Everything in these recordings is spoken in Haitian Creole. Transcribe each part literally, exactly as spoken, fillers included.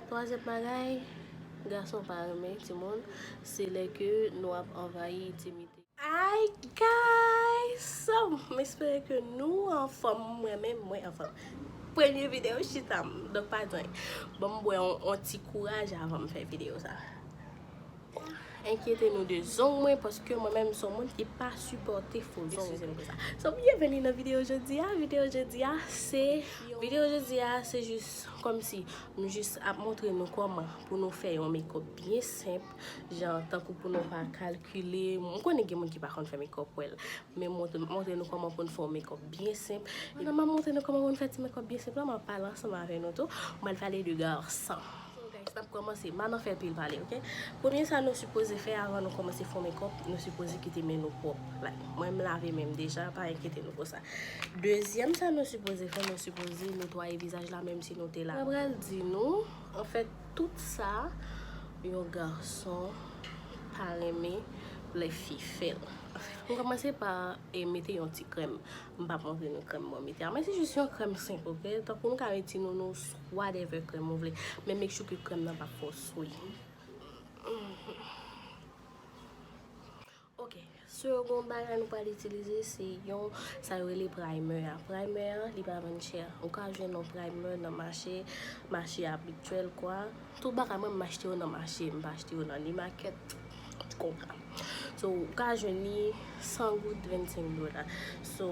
Twazyèm bagay, gason pa renmen timoun, se lè ke nou ap anvayi entimite. Hi guys! So, m espere ke nou anfòm, mwen menm, mwen anfòm. Premye videyo chita m, donk pa di anyen. Ban m bwè yon, yon ti kouraj avan m fè videyo sa. Enkyete nou de zong mwen, paske mwen menm se yon moun ki pa sipòte fo zong. Eskize m pou sa. So, byenveni nan videyo jodi a. Videyo jodi a, se, videyo jodi a, se jis kòmsi m jis ap montre nou kòman pou nou fè yon makeup byen senp, jan tankou pou nou pa kalkile. M konnen gen moun ki pa konn fè makeup, well, men montre, montre nou kòman pou nou fè yon makeup byen senp. Pandan m ap montre nou kòman pou nou fè ti makeup byen senp la, m ap pale ansanm avè nou tou. M pral pale de gason. So, guys, n ap kòmanse. M pa nan fè pil pale, ok? Premye sa nou sipoze fè avan nou kòmanse fè makeup, nou sipoze kite men nou pwòp. Like, mwen m lave men m deja, pa enkyete nou pou sa. Dezyèm sa nou sipoze fè, nou sipoze netwaye vizaj la, menm si nou te lave. Mwen pral di nou, anfèt, tout sa, yon gason pa renmen lè fi fè l. M kòmanse pa, e, mete yon ti krèm. M p ap montre nou krèm mwen mete a, men se jis yon krèm senp, ok? Tankou nou ka mete Nounours, whatever krèm ou vle. Men make sure ke krèm nan pa fò swe. Ok, segon bagay nou pral itilize se yon, sa yo rele primer a. Primer a, li pa vann chè. Ou ka jwenn yon primer nan mache, mache abityèl kwa. Tout bagay mwen, m achte yo nan mache, m pa achte yo nan ni makèt. Ou konprann. So, ou ka jwenn li san goud, vennsenk dola. So,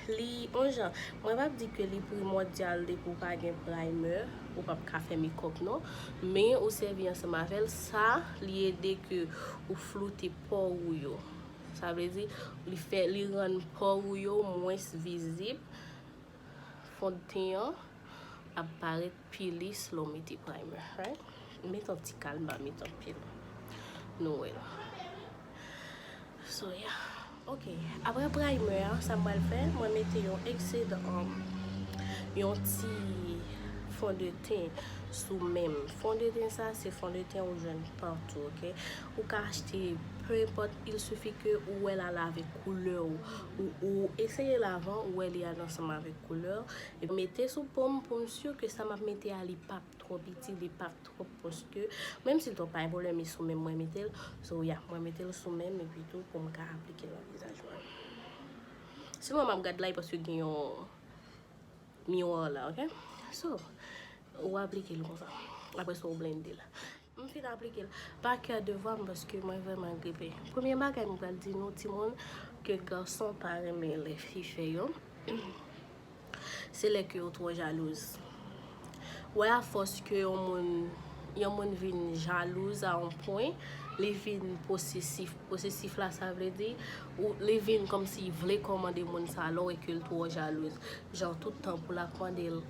li, yon jan, mwen p ap di ke li primòdyal depi w pa gen primer, ou p ap ka fè makeup non. Men ou sèvi ansanm avè l, sa, li ede ke ou floute pò ou yo. Sa vle di, li fè, li rann pò ou yo mwens vizib. Fondten an ap parèt pi lis lè w mete primer, right? Met yon ti kal, m pa met anpil. Nou wè l. So, yeah. Ok. Apre primer a, sa m pral fè, mwen mete yon eksedan, um, yon ti fondeten sou men m. Fondeten sa, se fondeten ou jwenn patou, ok? Ou ka achte, peu importe, il suffit que ou wè l al avèk koulè w. Ou, ou eseye l avan, ou wè li al ansanm avèk koulè w. Epi mete sou po m pou m si ke sa m ap mete a, li p ap twòp iti, li p ap twòp, paske menm si l twòp pa gen pwoblèm, li sou men m mwen mete l. So, yeah, mwen mete l sou men m epi tou pou m ka aplike l nan vizaj mwen. Sinon, m ap gad la, paske gen yon miwa la, ok? So, ou aplike l konsa. Apre sa, ou blende l. M fin aplike l pa kè devwa m paske mwen vrèman gripe. Premye bagay m pral di nou, timoun, ke gason pa renmen lè fi fè yo, se lè ke yo twò jalouz. Wè, afòs ke yon moun, yon moun vin jalouz a yon pwen, li vin posesif. Posesif la, sa vle di, ou, li vin kòmsi vle kòmande moun sa, lè w wè ke l twò jalouz. Jan tout tan pou l ap mande l,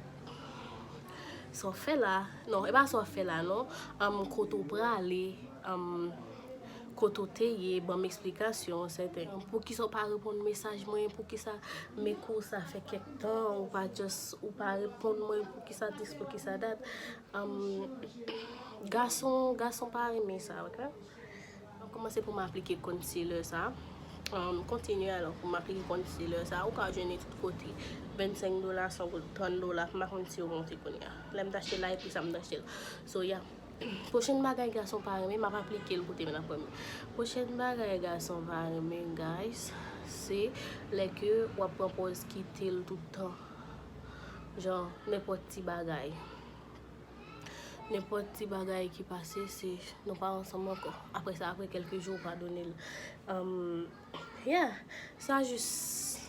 sa w fè la? Non, e pa sa w fè la, non. Am, kote w prale? Am, kote w te ye? Ban m eksplikasyon, sèten. Poukisa w pa reponn mesaj mwen? Poukisa men kou sa fè kèk tan ou pa just, ou pa reponn mwen? Poukisa dis, poukisa dat? Am, gason, gason pa renmen sa, ok? M ap kòmanse pou m aplike concealer sa. Um, kontinye alò pou m aplike concealer sa. Ou ka jwenn li tout kote. Vennsenk dola, san goud, trant dola. M pa konn si yo monte kounye a. Lè m t achte l la, e pi sa m t achte l. So, yeah. Pwochèn bagay gason pa renmen, m ap aplike l kote men apre m. Pwochèn bagay gason pa renmen, guys, se lè ke w ap pran pòz kite l tout tan. Jan, nenpòt ti bagay. Nenpòt ti bagay ki pase, se nou pa ansanm ankò. Apre sa, apre kèlke jou, ou padone l. Um, yeah, sa jis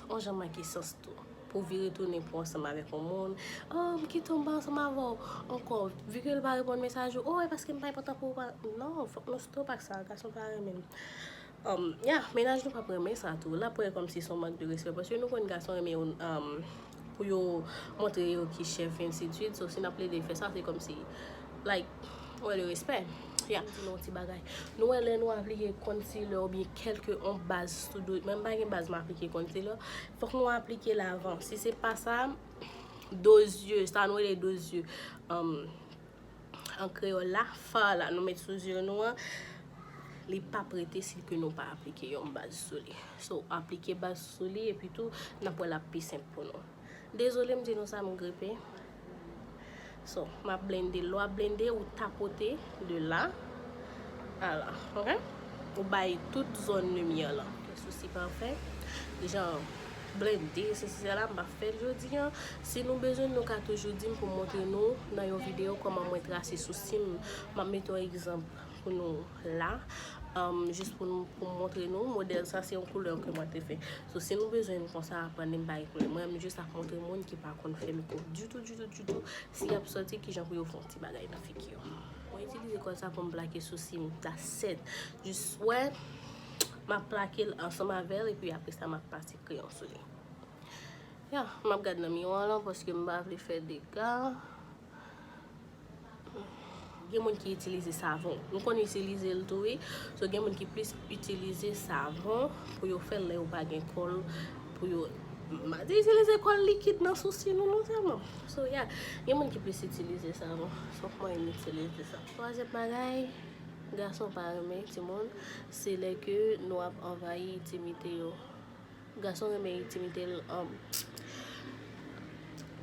yon jan manke sans tou. Pou vire tounen pou ansanm avèk yon moun. Oh, m kite w, m pa ansanm avè w ankò. Vi ke l pa reponn mesaj ou, oh, e paske m pa enpòtan pou ou pa. Non, fòk nou stop ak sa, gason pa renmen l. Um, yeah, mennaj nou p ap renmen sa tou. L ap wè kòmsi se yon mank de respè. Paske nou konn gason renmen yo, um, pou yo montre yo ki chèf, ensidswit. So, si n ap plede fè sa, se kòmsi, like, wè le respè. Yeah. M di nou yon ti bagay. Nou wè lè nou aplike concealer oubyen kèlke yon baz sou do, menm pa gen baz m aplike concealer, fòk nou aplike l avan. Si se pa sa, do zye, sa nou rele do zye. Um, an kreyòl la, fard la nou met sou zye nou an, li p ap rete si ke nou pa aplike yon baz sou li. So, aplike baz sou li, epi tou, n ap wè l ap pi senp pou nou. Dezole, m di nou sa, m gripe. So, m ap blende. Lè w ap blende, ou tapote de la a la, ok? Ou bay tout zòn limyè lan. Sousi pafè. Jan blende, se se la, m pa fè l jodi an. Si nou bezwen, nou ka toujou di m pou montre nou nan yon videyo kòman mwen trase sousi m. M ap mete yon egzanp pou nou la. Um, jis pou nou, pou montre nou, modèl sa se yon koulè ke mwen te fè. So, si nou bezwen konsa aprann li, m bay koulè. Mwen, m jis ap montre moun ki pa konn fè mekòp ditou, ditou, ditou. Si y ap sòti, kijan pou yo fè yon ti bagay nan figi yo. Mwen itilize kòl sa pou m plake sousi m. That's it. Jis, wè, m ap plake l ansanm avè l, epi apre sa, m ap pase kreyon sou li. Ya, m ap gad nan miwa lan, paske m pa vle fè dega. Gen moun ki itilize savon. Nou konn itilize l tou, wi. So, gen moun ki plis itilize savon pou yo fè l lè yo pa gen kòl, pou yo, m pa di itilize kòl likid nan sousi nou non sèlman. So, yeah, gen moun ki plis itilize savon. So, mwen m itilize sa. Twazyèm bagay, gason pa renmen timoun, se lè ke nou ap anvayi entimite yo. Gason renmen entimite l, um,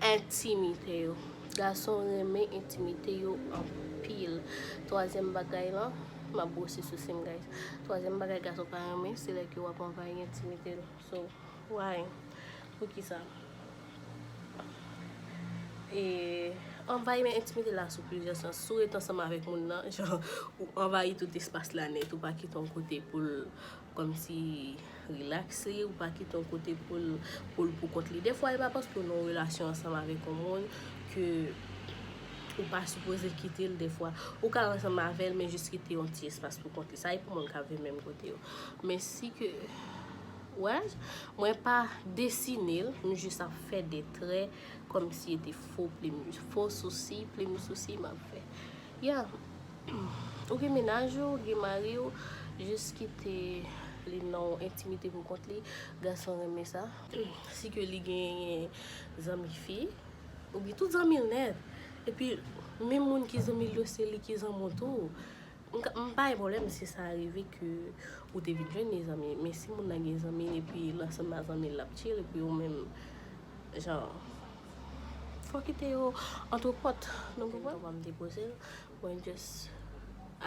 entimite yo. Gason renmen entimite yo anpil. Twazyèm bagay lan, m ap bwose sousi m, guys. Twazyèm bagay gason pa renmen, se lè ke w ap anvayi entimite l. So, why? Poukisa? E, anvayi men entimite la sou plizyè sans. Si w ret ansanm avèk moun nan, jan, ou anvayi tout espas la nèt, ou pa kite yon kote pou l kòmsi rilakse, ou pa kite yon kote pou l, pou l pou kont li. Defwa, e pa paske w nan yon relasyon ansanm avèk yon moun ke ou pa sipoze kite l defwa. Ou ka ansanm avè l, men jis kite yon ti espas pou kont li. Sa e pou moun k ap viv menm kote yo. Men si ke, wè, mwen pa desine l, m jis ap fè de trè kòmsi e te fo plim, fo sousi, plim sousi m ap fè. Ya. Ou gen mennaj ou, ou gen mari w, jis kite li nan yon entimite pou kont li. Gason renmen sa. Si ke li gen zanmi fi, oubyen tout zanmi l nèt. Epi, menm moun ki zanmi l yo, se li ki zanmi w tou. M ka, m pa gen pwoblèm si sa rive ke ou te vin jwenn li zanmi. Men si moun nan gen zanmi l epi l ansanm ak zanmi l, l ap chill, epi ou menm, jan, fò kite yo antrepòt. Nou konprann? Kòman m te poze l, mwen just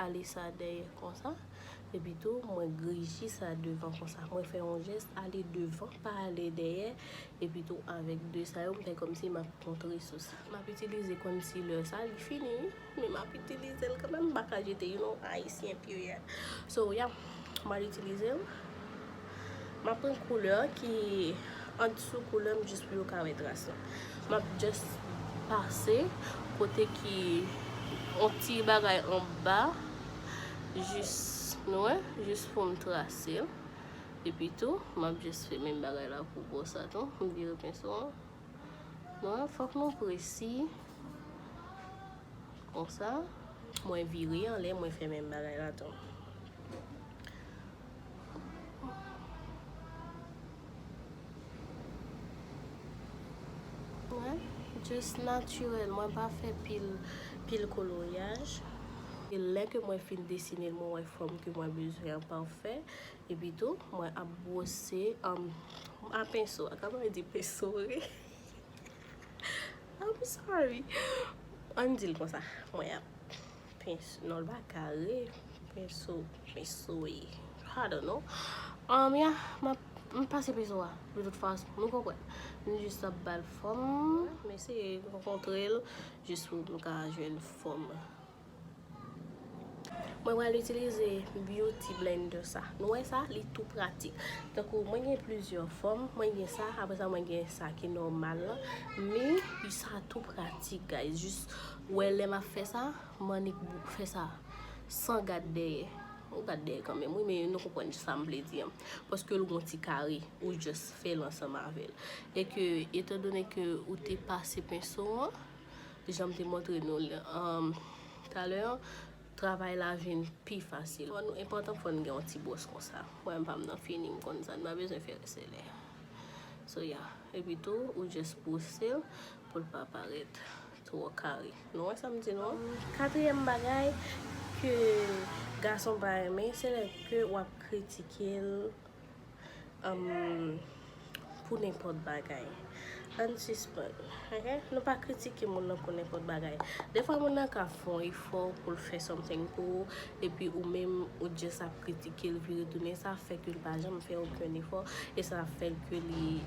ale sa dèyè konsa. Epi tou, mwen griji sa devan konsa. Mwen fè yon jès ale devan, pa ale dèyè. Epi tou, avèk de sa yo, m fè kòmsi m ap kontre sou sa. M ap itilize concealer sa, li fini, men m ap itilize l kanmenm, m pa ka jete, you know, Ayisyen period. So, yeah, m al itilize l. M ap pran koulè ki andesou koulè m jis pou yo ka wè tras lan. M ap just pase kote ki yon ti bagay anba, jis, nou wè, jis pou m trase l. Epi tou, m ap just fè menm bagay la pou bò sa tou. M vire penso an. Nou wè, fòk nou presi. Konsa, mwen vire anlè, mwen fè menm bagay la tou. Mwen, just natirèl, mwen pa fè pil, pil koloryaj. E lè ke mwen fin desine l, mwen wè fòm ke mwen bezwen an pafè. Epi tou, mwen ap bwose, um, a penso. A ka mwen di penso, wi. I'm sorry. Ann di l konsa. Mwen ap penso. Non, l pa kare. Penso. Penso, wi. I don't know. Um, yeah, m ap, m pase penso a. De tout fason, nou konprann. Nou jis ap ba l fòm. M eseye rankontre l. Jis pou nou ka jwenn fòm. Mwen pral itilize beauty blender sa. Nou wè sa, li tou pratik. Tankou mwen gen plizyè fòm, mwen gen sa, apre sa mwen gen sa ki nòmal lan. Men sa tou pratik, guys. Jis wè lè m ap fè sa, m annik bou-, fè sa san gad dèyè. Ou gad dèyè kanmenm, wi, men nou konprann sa m vle di an. Paske l gon ti kare, ou just fè l ansanm avè l. E ke, etandone ke ou te pase penso an, jan m te montre nou l, um, talè an, travay la vin pi fasil. Fò nou, enpòtan fò n gen yon ti bwòs konsa. Mwen menm pa m nan fini, m konn sa, n pa bezwen fè resèlè. So, yeah. Epi tou, ou just bwose l pou l pa parèt twò kare. Nou wè sa m di nou an? Katriyèm bagay ke gason pa renmen, se lè ke w ap kritike l, um, pou nenpòt bagay. Ann sispann, ok? Nou pa kritike moun nan pou nenpòt bagay. Defwa moun nan ka fè yon efò pou l fè something pou ou, epi ou menm ou just ap kritike l vire tounen, sa fè ke l pa janm fè okenn efò, e sa fè l ke li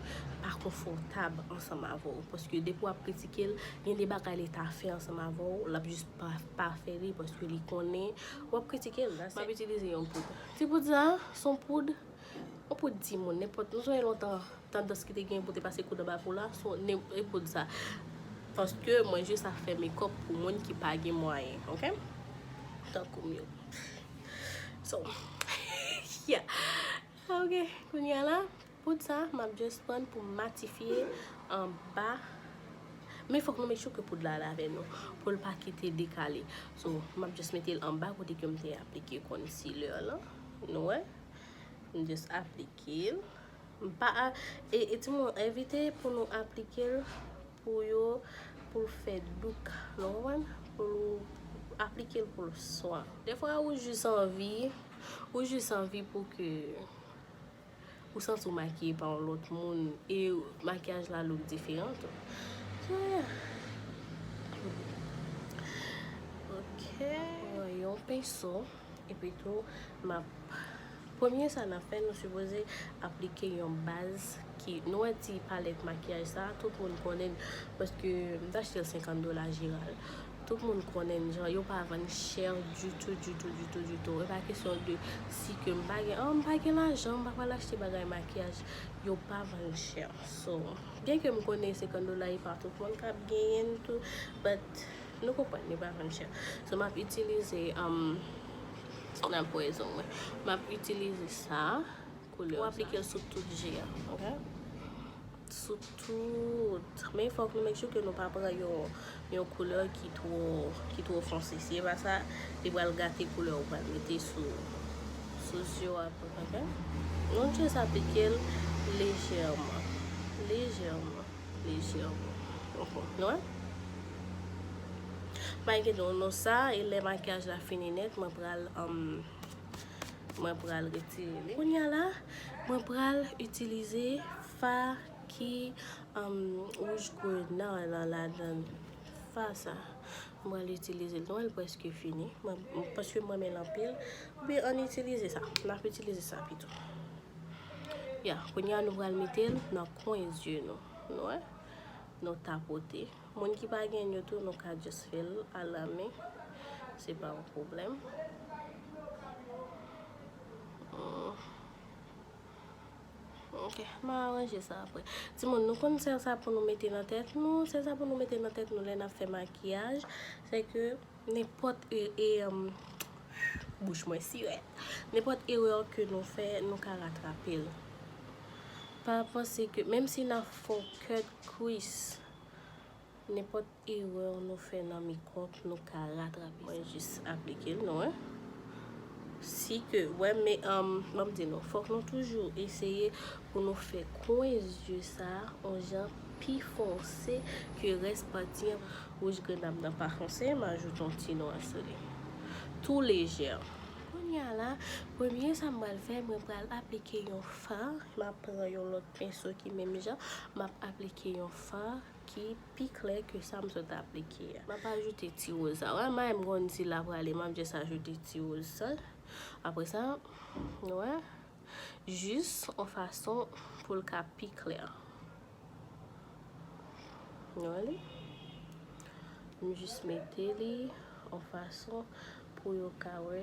pa konfòtab ansanm avè w. Paske depi w ap kritike l, gen de bagay li ta fè ansanm avè w, l ap jis pa, pa fè li paske li konnen w ap kritike l. M ap itilize yon poud. Ti poud sa, se yon poud, yon poud timoun, nenpòt, nou sonje lontan, tandans ki te gen pou te pase koud anba kou la, se yon, e poud sa. Paske mwen jis ap fè makeup pou moun ki pa gen mwayen, ok? Tankou m yo. So, yeah. Ok, kounye a la, poud sa, m ap just pran pou matifye anba. Men fòk nou make sure ke poud la al avè nou, pou l pa kite dekale. So, m ap just mete l anba kote ke m te aplike concealer lan. Nou wè? M just aplike l. M pa a-, e, e timoun, evite pou nou aplike l pou yo, pou l fè douk, nou konprann? Pou nou aplike l pou l swa. Defwa ou jis anvi, ou jis anvi pou ke ou santi w makiye pa yon lòt moun e makiyaj la look diferan tou. So, yeah. Ok. Pran yon penso, epi tou, m ap, premye sa n ap fè, nou sipoze aplike yon baz ki, nou wè ti palèt makiyaj sa, tout moun konnen l, paske m t achte l senkant dola jeral. Tout moun konnen l, jan, yo pa vann chè ditou, ditou, ditou, ditou. E pa kesyon de si ke m pa gen, oh, m pa gen lajan, m pa pral achte bagay makiyaj. Yo pa vann chè. So, byen ke m konnen senkant dola e pa tout moun k ap genyen l tou, but nou konprann, li pa vann chè. So, m ap itilize, um, nan pwezon mwen. M ap itilize sa, koulè sa. Ou aplike l sou tout je a, ok? Sou tout. Men fòk nou make sure ke nou pa pran yon, yon koulè ki twò, ki twò fonse. Si e pa sa, li pral gate koulè ou pral mete sou, sou zye w apre, ok? Nou just aplike l lejèman. Lejèman. Lejèman. Ok. Nou wè? Pa enkyete w non, sa, e lè makiyaj la fini nèt, mwen pral, um, mwen pral retire li. Kounye a la, mwen pral itilize fa ki, um, wouj grenad lan ladan l. Fa sa. Mwen pral itilize l. Nou wè l prèske fini. Mwen, paske mwen renmen l anpil. Oubyen ann itilize sa. N ap itilize sa pito. Ya, kounye a nou pral mete l nan kwen zye nou. Nou wè? Nou tapote. Moun ki pa gen yo tou, nou ka just fè l a la men. Se pa yon pwoblèm. Hmm. Ok, m a aranje sa apre. Timoun, nou konn sèl sa pou nou mete nan tèt nou, sèl sa pou nou mete nan tèt nou lè n ap fè makiyaj, se ke nenpòt e, e, um, bouch mwen sirèt. Nenpòt erè ke nou fè, nou ka ratrape l. Pa panse ke, menm si n ap fè yon cut crease, nenpòt erè nou fè nan makeup, nou ka ratrape. Mwen jis aplike l, nou wè. Si ke, wè, men, um, ban m di nou, fòk nou toujou eseye pou nou fè kwen zye sa a yon jan pi fonse ke rès pati an. Wouj grenad nan pa fonse, m ajoute yon ti nwa sou li. Tou lejè. Kounye a la, premye sa m pral fè, mwen pral aplike yon fa. M ap pran yon lòt penso ki menm jan, m ap aplike yon fa ki pi klè ke sa m sot aplike a. M ap ajoute ti woz sa. Wè, m pa menm konn si l ap prale, m ap jis ajoute ti woz sa. Apre sa, nou wè, jis yon fason pou l ka pi klè. Nou wè li? M jis mete li yon fason pou yo ka wè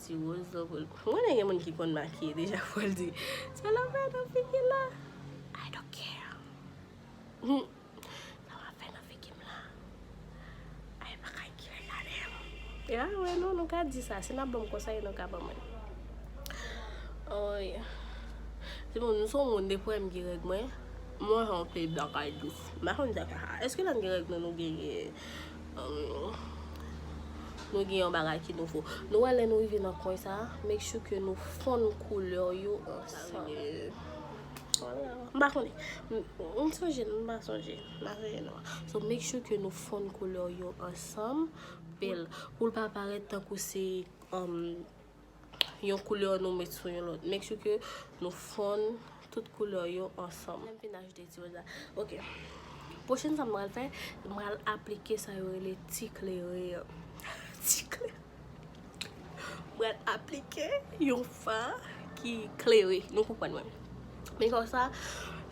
ti woz lan pou l. M konnen gen moun ki konn makiye deja, fò l di, "Sa l ap fè nan figi l la? I don't care." Hmm. Sa m ap fè nan figi m la? Ay, pa ka ki regade m. Ya, wè, nou, nou ka di sa. Si n ap ban m konsèy, nou ka ban mwen. Oh, yeah. Se bon, nou se yon moun, depi w wè m gen règ mwen, mwen fè yon pil bagay dous. M pa konn sa ka. Èske lè n gen règ nou, nou gen, um, nou gen yon bagay ki nouvo? Nou wè lè nou rive nan kwen sa, make sure ke nou fonn koulè yo ansanm. Sa vle di, m pa konnen. M, m sonje, m pa sonje. M pa sonje non. So, make sure ke nou fonn koulè yo ansanm. Bèl. Pou l pa parèt tankou se, um, yon koulè nou met sou yon lòt. Make sure ke nou fonn tout koulè yo ansanm. Lè m fin ajoute ti wòz la. Ok. Pwochèn sa m pral fè, m pral aplike sa yo rele ti klere an. Ti klere. M pral aplike yon fa ki klere. Nou konprann mwen. Men konsa,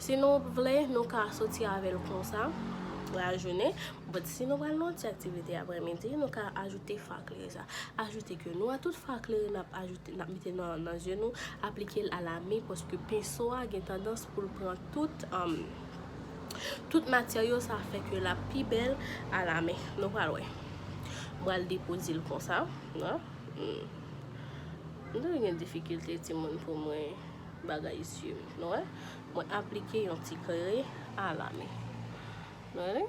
si nou vle, nou ka soti avè l konsa lajounen. But si nou pral nan yon ti aktivite aprèmidi, nou ka ajoute fa klere sa. Ajoute ke nou a tout fa klere n ap ajoute, n ap mete nan, nan zye nou, aplike l alamen, paske penso a gen tandans pou l pran tout, um, tout matyè yo, sa fè ke l ap pi bèl alamen. Nou pral wè. M pral depoze l konsa, non? Hmm. M toujou gen difikilte timoun pou mwen bagay zye m, nou wè? Mwen aplike yon ti klere alamen. Nou wè?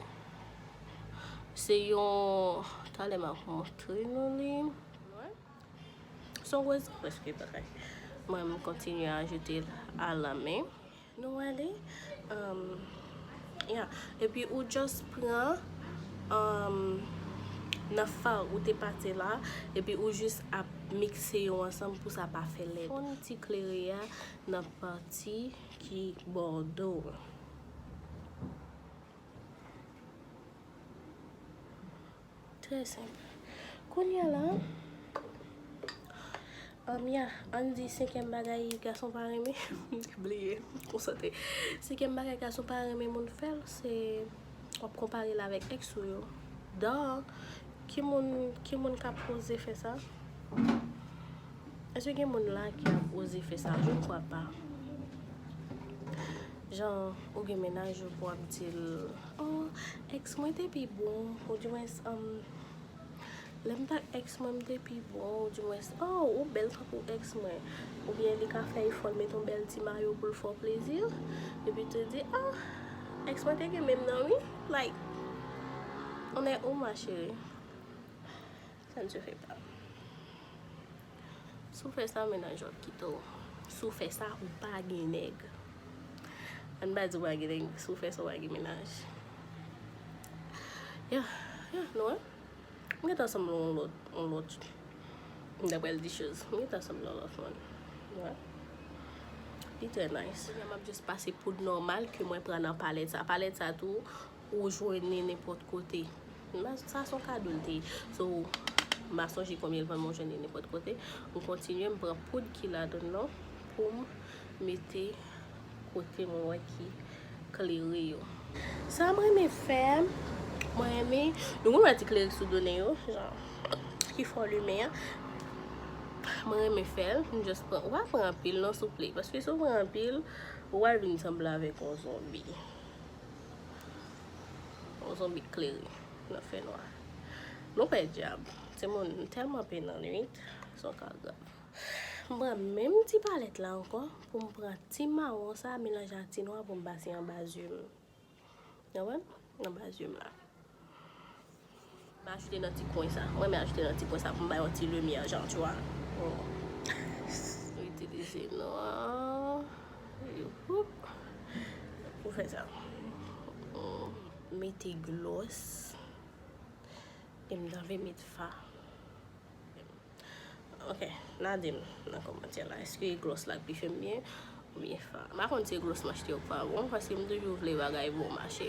Se yon, talè m ap montre nou li. Se yon gwo egzanp prèske bagay. Mwen, m kontinye ajoute l alamen. Nou wè li? Um, yeah. Epi ou just pran, um, nan fa ou te pate la, epi ou just ap mikse yo ansanm pou sa pa fè lèd. Fon ti klere a nan pati ki bò do. Trè senp. Kounye a la, um, ya, ann di senkyèm bagay gason pa renmen. M te bliye, m konsantre. Senkyèm bagay gason pa renmen moun fè l, se w ap konpare l avèk èks ou yo. Dan, ki moun, ki moun k ap oze fè sa? Èske gen moun la ki ap oze fè sa? Je ne crois pas. Jan, ou gen mennaj ou pou w ap di l, "Oh, èks mwen te pi bon," oudimwens, um, "Lè m t ak èks mwen, m te pi bon," oudimwens, "Oh, ou bèl tankou èks mwen." Oubyen li ka fè efò l met yon bèl ti mayo pou l fè w plezi. Epi te di, "Ah, èks mwen te gen menm nan wi." Like, on est où, ma chérie? Ça ne se fait pas. Si w fè sa, mennaj w ap kite w. Si w fè sa, ou pa gen nèg. Ann pa di w pa gen nèg, si w fè sa, w pa gen mennaj. Ya, ya, nou wè. M gentan sanble yon lòt, yon lòt. Daprè l di choz. M gentan sanble yon lòt moun. Ou wè. Li trè nice. Kounye a m ap just pase poud nòmal ke mwen pran nan palèt sa. Palèt sa tou, ou jwenn li nenpòt kote. M pa, sa se yon kado l te ye. So, m pa sonje konbyen l vann, men w jwenn li nenpòt kote. M kontinye, m pran poud ki ladan l lan pou m mete kote mwen wè ki klere yo. Sa m renmen fè, mwen renmen, nou konn wè ti klere sou do nèg yo, jan, ki fè w limen an. Mwen renmen fè l, m just pran, ou pa pran anpil non, souple, paske si w pran anpil, ou pral vin sanble avèk yon zonbi. Yon zonbi klere nan fènwa. Nou pè dyab. Timoun, m tèlman pè nan nwit, se yon ka grav. M pran menm ti palèt la ankò pou m pran ti mawon sa, melanje ak ti nwa pou m pase anba zye m. Ou konprann? Anba zye m la. M ajoute nan ti kwen sa. Mwen, m ajoute nan ti kwen sa pou m bay yon ti limyè, jan, tu vois. Oh. Itilize nwa. Pou fè sa. Oh. Mete glòs. E m t anvi met fa. Ok, n a di m nan kòmantè la, èske glòs la k pi fè m byen oubyen fa? M pa konn si glòs m achte yo k pa bon, paske m toujou vle bagay bon mache.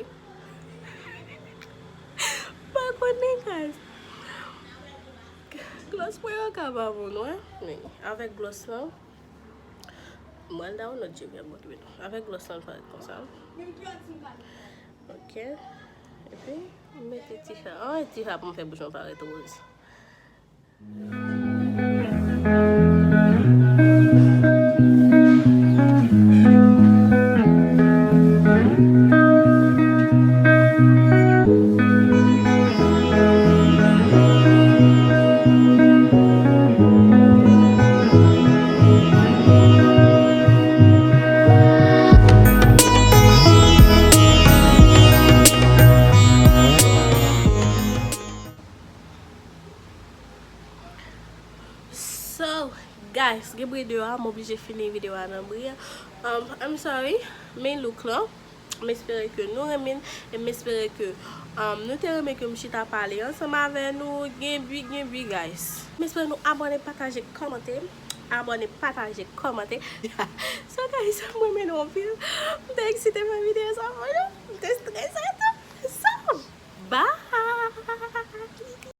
M pa konnen, guys. Glòs mwen yo ka pa bon, non, men avèk glòs lan, m pral download je m montre nou. Avèk glòs lan, l parèt konsa. Ok. Epi, m mete ti fa. Ann, ti fa pou m fè bouch mwen parèt woz. So, guys, gen bri deyò a, m oblije fini videyo a nan bri a. Um, I'm sorry, men look lan. M espere ke nou renmen l, e m espere ke, um, nou te renmen ke m chita pale ansanm avè nou. Gen bi, gen bi, guys. M espere nou abòne, pataje, kòmante. Abòne, pataje, kòmante. So guys, mwen renmen nou anpil. M te eksite fè videyo sa pou nou. M te strese tou. So, bye.